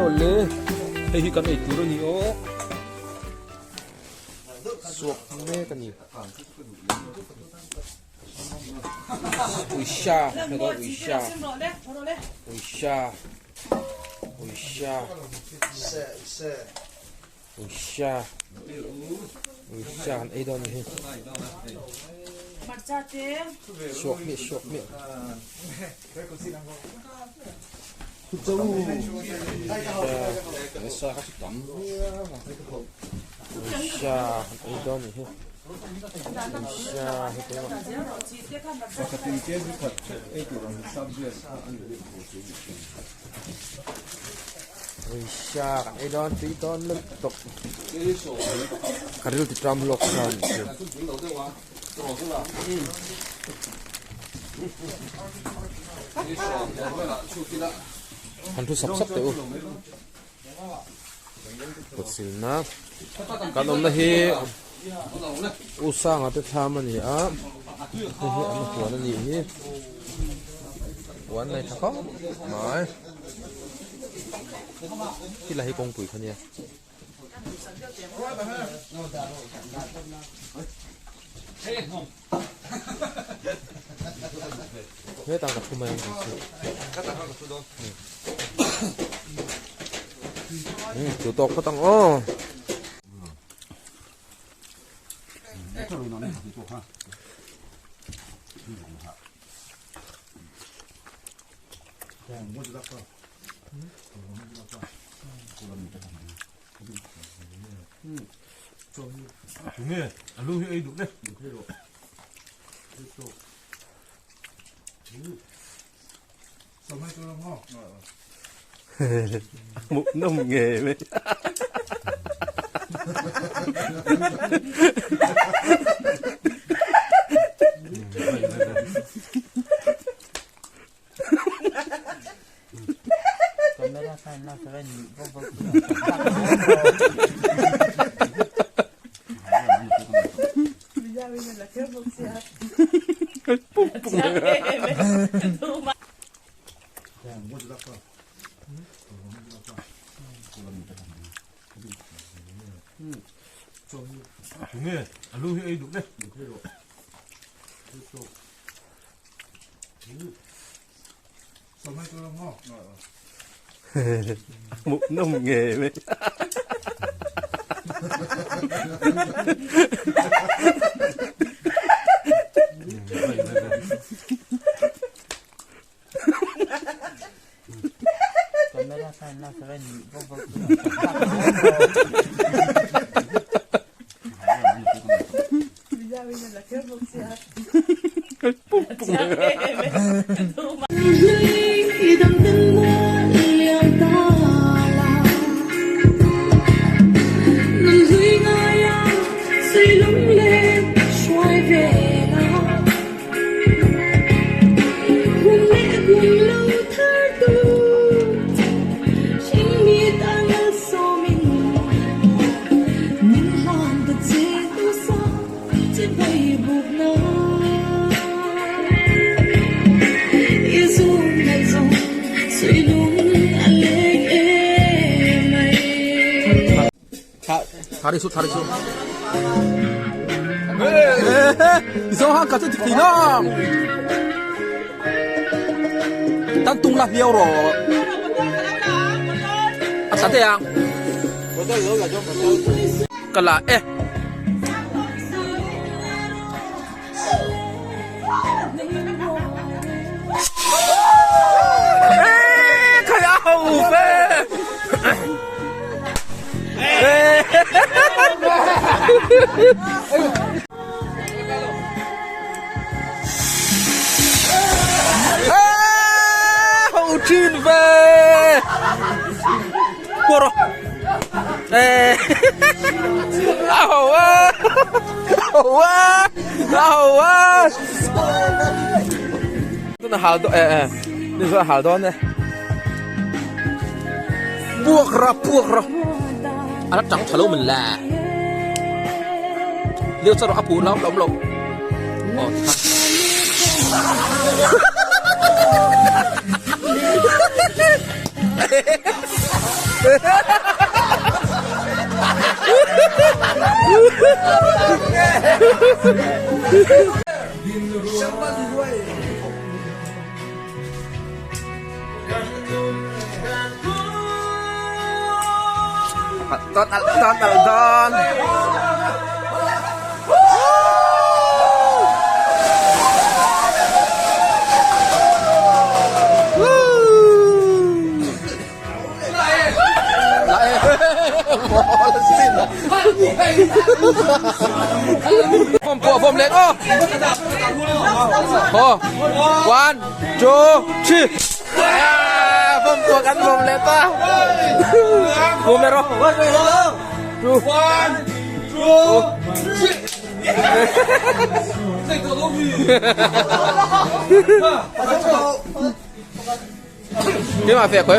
Aw le, hei hi kan ei tur a ni aw. Suak mek a ni. Uisha, hei ka uisha. Uisha. Uisha. Uisha. Uisha kan ei dawn a ni hi. Suak miah suak miah. Han thu sap sap teh u kut silna kan awmna hi u sanga te thlam a ni a hei hi an huan a nih hi huan nei tha khawp mai khilai hi kawngpui kha nia. Hetah ka thu mai ang chu. Chu tawk phawt ang aw. Nge a lu hi ei duh le. Muk nawm nge mai. Nge a lu hi ei duh le. Muk nawm nge mai. Thari su thari su. Izo han ka chu dik thei nang. Tan tung la hliau ro. A tla te ang. Ka la e. Ho thin ve Cua rồi Ê A hổ á Hổ á A hổ á Tuna hal dawn eh eh Ni chuan hal dawn e Puak ra puak ra A la tang tha lo min la Liu cho a pu lo lawm lo Aw Dawn alh dawn alh dawn. Form pawh form leh aw. Aw. One, two, three. Form pawh kan form leh ta. Form leh rawh. Two. One, two, three. Keimah feh khawi.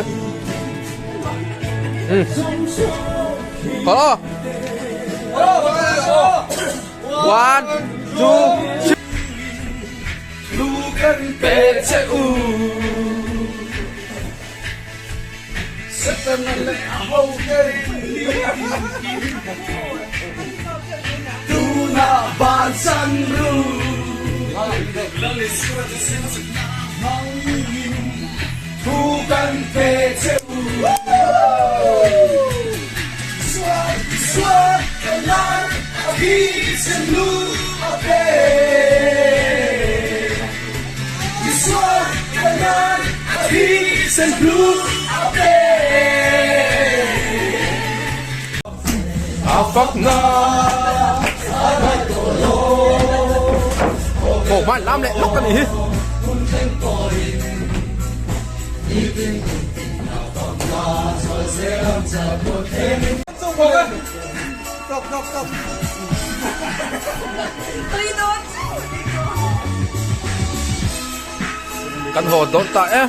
Ho. One, two, three. Ồ, man lam leh lawk a nih hi. Kan haw dawn ta e.